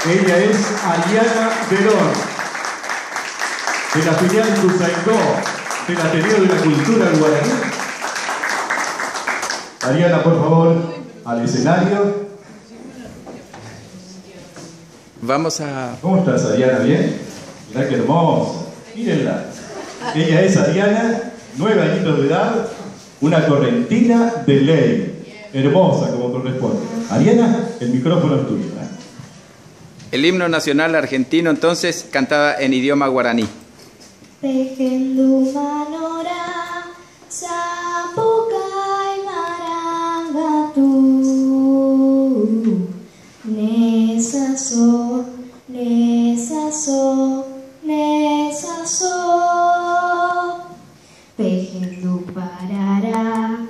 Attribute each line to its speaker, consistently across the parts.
Speaker 1: Ella es Ariana Verón, de la filial Ituzaingó, del Ateneo de la Cultura Guaraní. Ariana, por favor, al escenario.
Speaker 2: Vamos a...
Speaker 1: ¿Cómo estás, Ariana? ¿Bien? Mirá qué hermosa. Mírenla. Ella es Ariana, 9 añitos de edad, una correntina de ley. Hermosa, como corresponde. Ariana, el micrófono es tuyo, ¿eh?
Speaker 2: El himno nacional argentino, entonces, cantaba en idioma guaraní.
Speaker 3: Pejendu manora, sapucay marangatu, nesaso, nesaso, nesaso. Pejendu parará,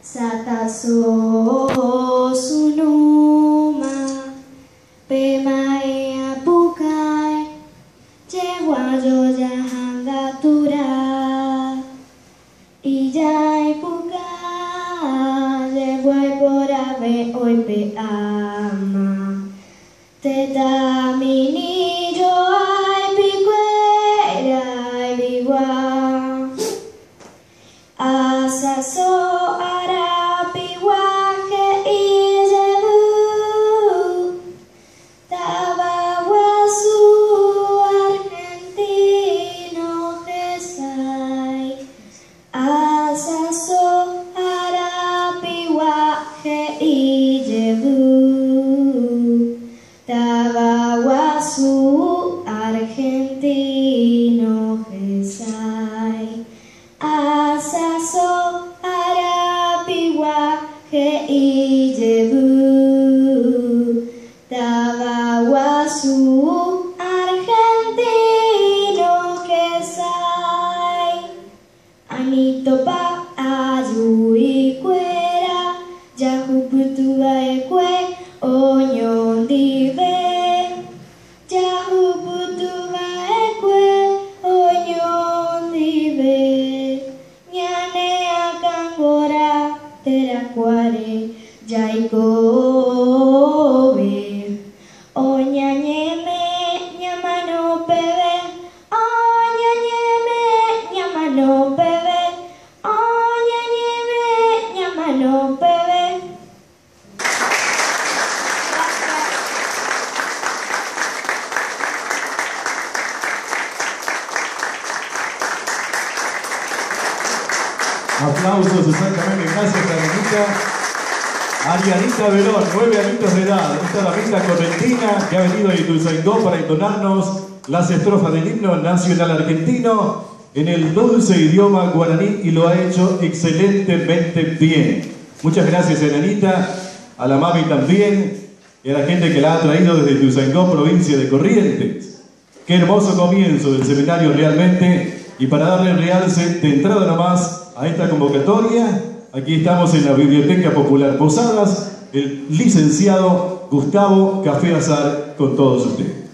Speaker 3: sataso sunuma, pemae apucay, yeguayo yahangatura, y yaipuca, yeguay por ave hoy pe ama. Tetaminillo ay picuera ay bigua, asaso arapiguaje y yebu, tabaguasu argentino gesay, asaso arapiguaje y yebu, tabaguasu argentino gesay, asaso arapiguaje y yebu, tabaguasu argentino gesay. Anito pa ayuicuera, yajuputuba ecue, oñondive. Yajuputuba ecue, oñondive. Ñanea cangora, teracuare, yaikobe. Oñañeme, ñamano pebe, oñañeme, ñamano pebe, oñañeme, ñamano pebe.
Speaker 1: Aplausos, exactamente, gracias Arianita. Arianita Verón, 9 añitos de edad, esta damita correntina que ha venido de Ituzaingó para entonarnos las estrofas del himno nacional argentino en el dulce idioma guaraní, y lo ha hecho excelentemente bien. Muchas gracias, Arianita, a la mami también, y a la gente que la ha traído desde Ituzaingó, provincia de Corrientes. Qué hermoso comienzo del seminario realmente, y para darle realce de entrada nomás a esta convocatoria, aquí estamos en la Biblioteca Popular Posadas, el licenciado Gustavo Café Azar con todos ustedes.